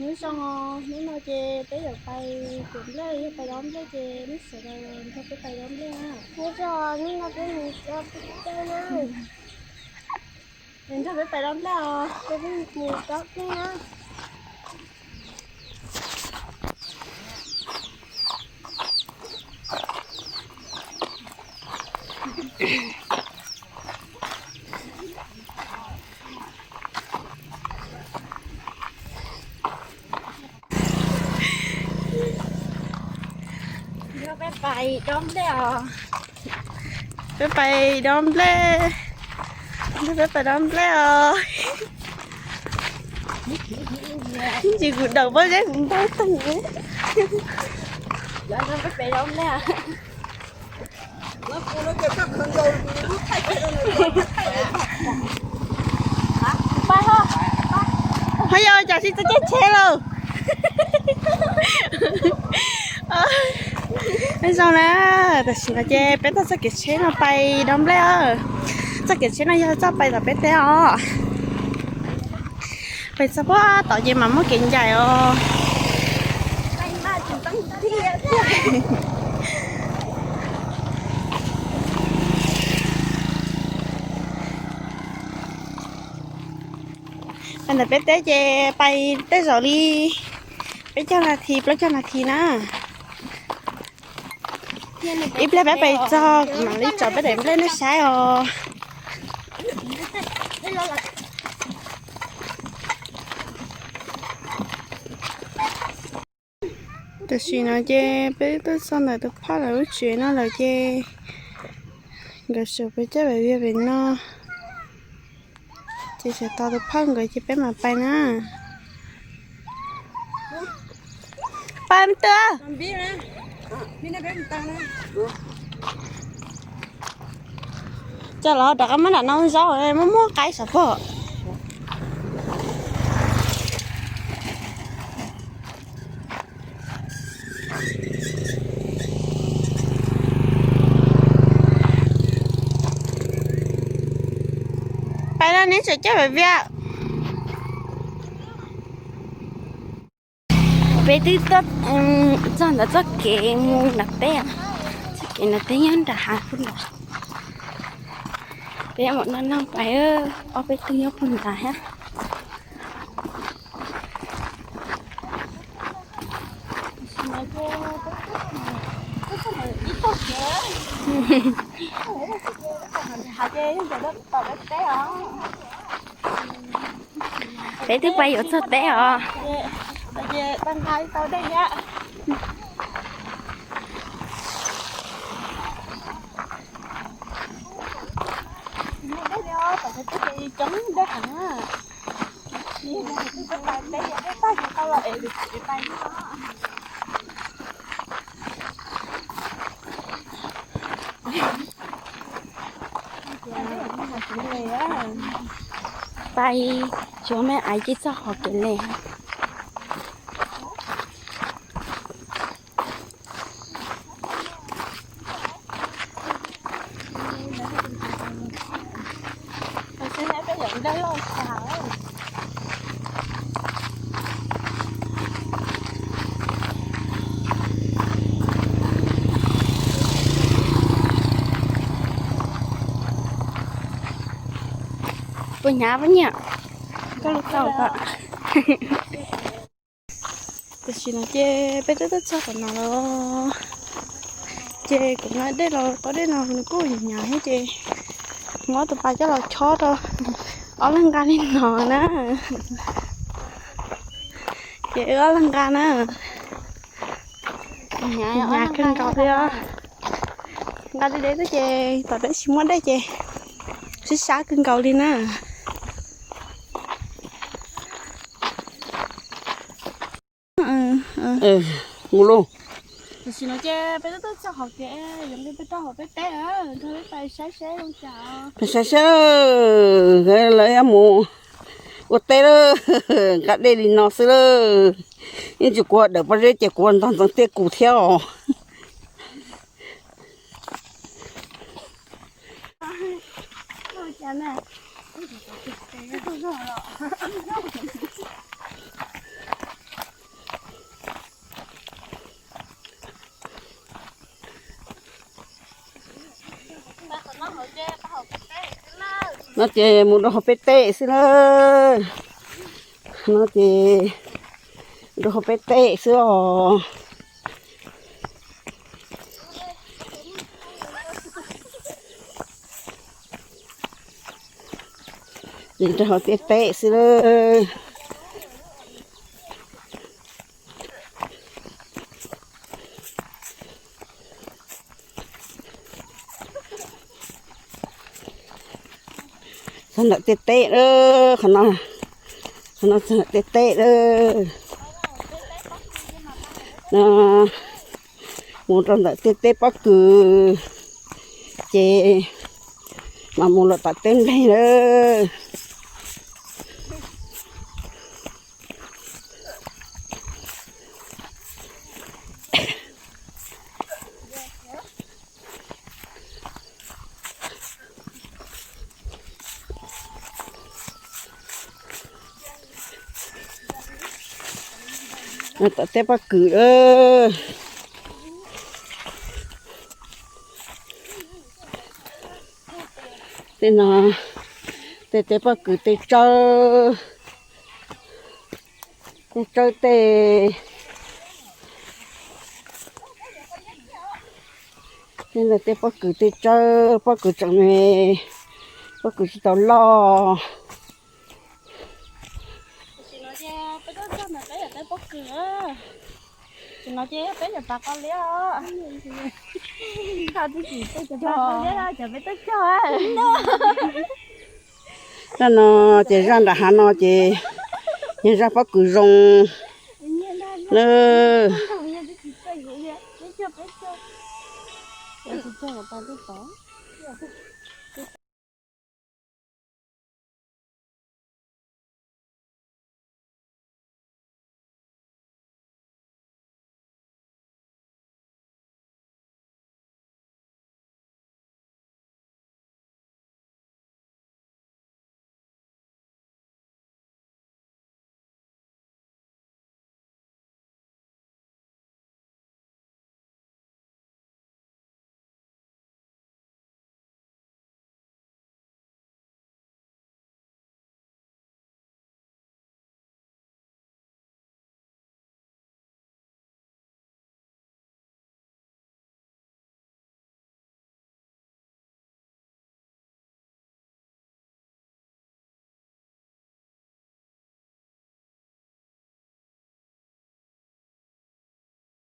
Nyob zoo, hnub no ces peb yuav pais cuab nplej, yog pais dob nplej ces nej sawv daws nrog peb pais dob nplej na. Nyob zoo, hnub no peb mus dob nplej na. Nrog peb pais dob nplej os, peb mus dob nplej na. Peb pais dob nplej os. Peb pais dob nplej. Peb pais dob nplej os. Tsis kuv dawm pob zeb kuv ntaus tag. Ho yog cas tsis txoj caij tsheb lauj. Nyob zoo na, tam sim no ces peb taug txoj kev tsheb no pais dob nplej. Txoj kev tsheb no yog txoj pais tom peb teb os. Pais txog puag tom ces mam muaj kev ncaim os. Pais ntawm peb teb ces pais tej zaum li peb caug nas this plaub caug nas this na. Ib pliag peb pais txog mam li tso peb daim nplej nej saib os. Tam sim no ces peb twb txog ntawm tus phauj lawv lub tsev no lawm ces nkawd sawv pes caj pem viag pem no. Ces sawv tau tus phauj nkawd ces peb mam pais na. Pais me tub. Coj los rov qab muab nram no zaub muab muab qaib saum pog. Pais no neb tseem coj pem viaj. Peb twb txog ntawm txoj kev mus nram teb, txoj kev nram teb nyob nram hav pug nram. Peb mam no no pais, ob peb tug nyob pug nram thiab. Peb twb pais yuav txog teb os. Pais xyuas me aiv ces txog qhov kev les. Puas hnyav pab nyiam? Koj lub tau kom. Tam sim no ces peb twb tuaj txog tom no lawm. Ces kuv nqa dej los, tau dej no nws kuj hnyav thiab ces muab tus pas coj los chob rau ob leeg nqa li no na. Ces wb ob leeg nqa na. Hnyav kawg nkaus li os. Nqa deb deb xwb ces tom deb tsis muaj dej ces sib sab kawg nkaus li na. Mus lauj. Tam sim no ces peb twb tuaj txog qhov kev, yuav nqis peb rau hauv peb teb, nrog peb pais saib seb zoo cas. Peb saib seb, lawv yuav mus ua teb lawm, nqa dej li no xwb lawm. Yeej tsis kuv dawm pob zeb ces kuv ntog ntxeev tiaj kuv thiab os. No ces mus rau hauv peb teb xwb na. No ces rau hauv peb teb xwb os. Ces rau hauv peb teb xwb na. Txog ntawm tej teb lawm, qhov no, qhov no txog ntawm tej teb lawm. No, mus rau ntawm tej teb pob kws, ces mam mus lawm tom teb nplej lawm. Tom teb pob kws lawm. Tej no, tej teb pob kws tej tsawb, tej tsawb tej, tej ntawd tej pob kws tej tsawb, pob kws tseem me, pob kws tsis tau loj. Tam sim no ces peb tuaj txog ntawm peb yawm teb pob kws. Tam sim no ces peb yawm tas qos liab os. Cov peb tuaj cog. Zaj no ces zaj nram hav no ces yog zaj pob kws zoo na.